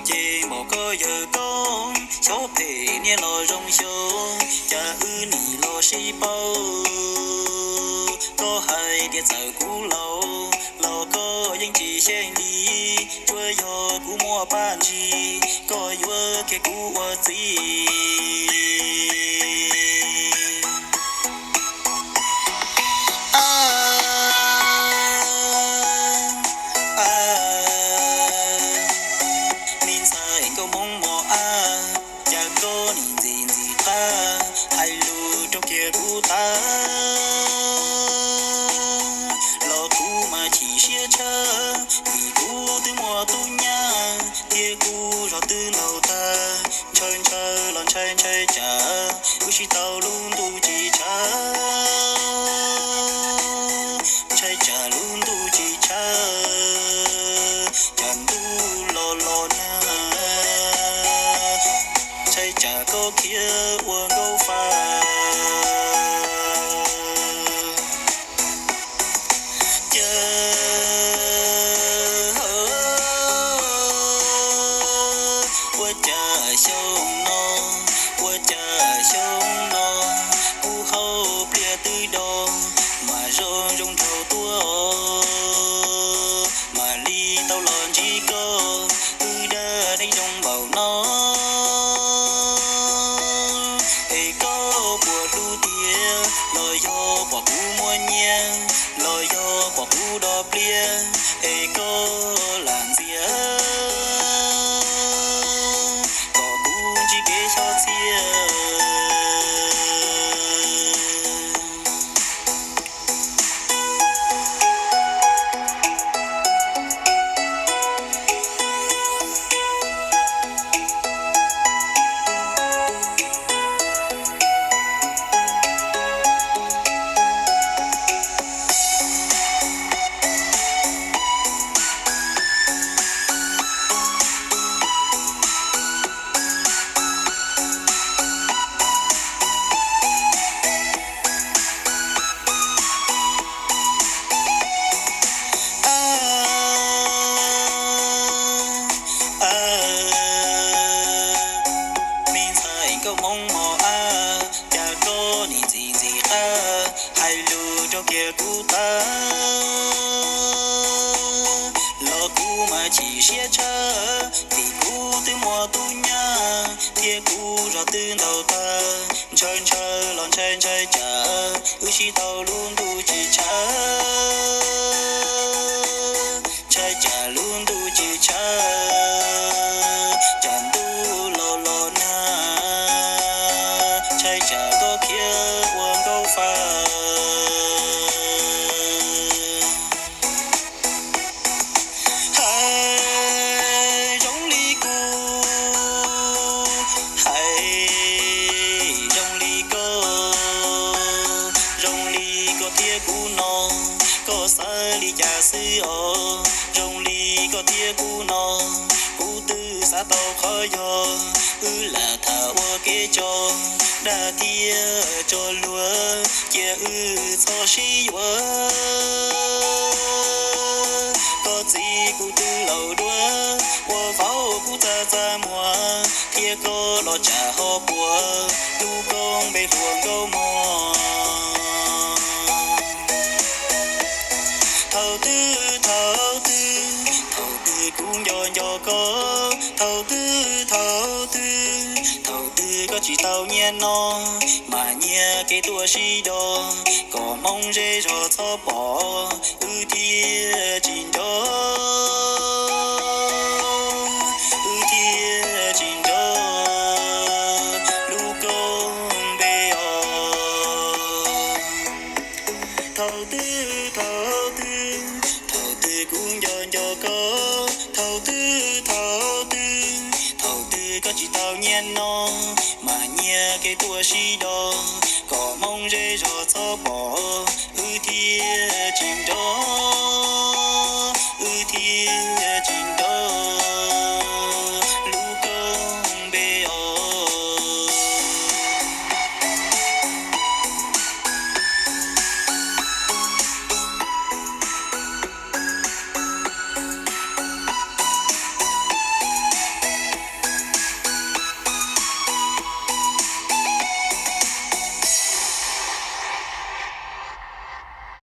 Ces npaum koj yawg koj xyov phem niaj los zoo xyov, cas wb nim los sib paub. Koj hais tias txawm kuv laus los koj yeej tsis xyeej li, tsuas yog kuv muaj paj ntsis koj yuav kiag kuv ua txiv. Me ntxhais nkauj hmoob mos ab, cas koj nim ntxim ntxim qab hais lus rau kiag kuv tag. Los kuv mas chim siab tshaj, vim kuv twb muaj tub nyab thiab kuv zog twb ntaug tag. Ntshaw ntshaw los ntshai ntshai tsam wb sib tau lub ntuj tsis tshav, ntshai tsam lub ntuj tsis tshav, tsam ntuj los los nag, ntshai tsam koj khiav ua nkauj faj. Cas ua cas xyoo no, ua cas xyoo no, kuv hauv pliaj twb do, mas zoo zoo nraug tuaj, mam li tau los ntsib koj, wb dab neeg zoo npaum no. Es koj puas hlub tiag, los yog pom kuv muaj nyiaj, los yog pom kuv do pliaj, es koj lam ntxias, kom kuv ntsib kev xyov txhiaj. Me ntxhais nkauj hmoob mos ab, cas koj nim ntxim ntxim qab hais lus rau kiag kuv tag. Los kuv mas chim siab tshaj, vim kuv twb muaj tub nyab thiab kuv zog twb ntaug tag. Ntshaw ntshaw los ntshai ntshai tsam wb sib tau lub ntuj tsis tshav, ntshai tsam lub ntuj tsis tshav, tsam ntuj los los nag, ntshai tsam koj khiav ua nkauj faj. Hais zoo li kuv, hais zoo li koj, zoo li koj thiab kuv no, koj xav li cas xwb os. Zoo li koj thiab kuv no, kuv twb xav tau qhov yog, wb lam tham ua kev tso, dag thiab tso luag, cia wb txhob sib yuav. Koj txiv kuv twb laus duab, ua vauv kuv txaj txaj muag, thiab koj los tsam ho puas, lub koob npe hluas nkauj mog. Thaum twg thaum twg, thaum twg kuv nco nco koj, thaum twg thaum twg, thaum twg koj tsis tau nyiaj no, mas nyiag kev tuaj sib do, kom hmoob zej zog txhob pom, wb thiaj tsis nco, wb thiaj tsis nco lub koob npe os. Thaum twg thaum twg, thaum twg kuv nco nco koj, thaum twg thaum twg, thaum twg koj tsis tau nyiaj no, mas nyiag kev tuaj sib do, kom hmoob zej zog txhob pom,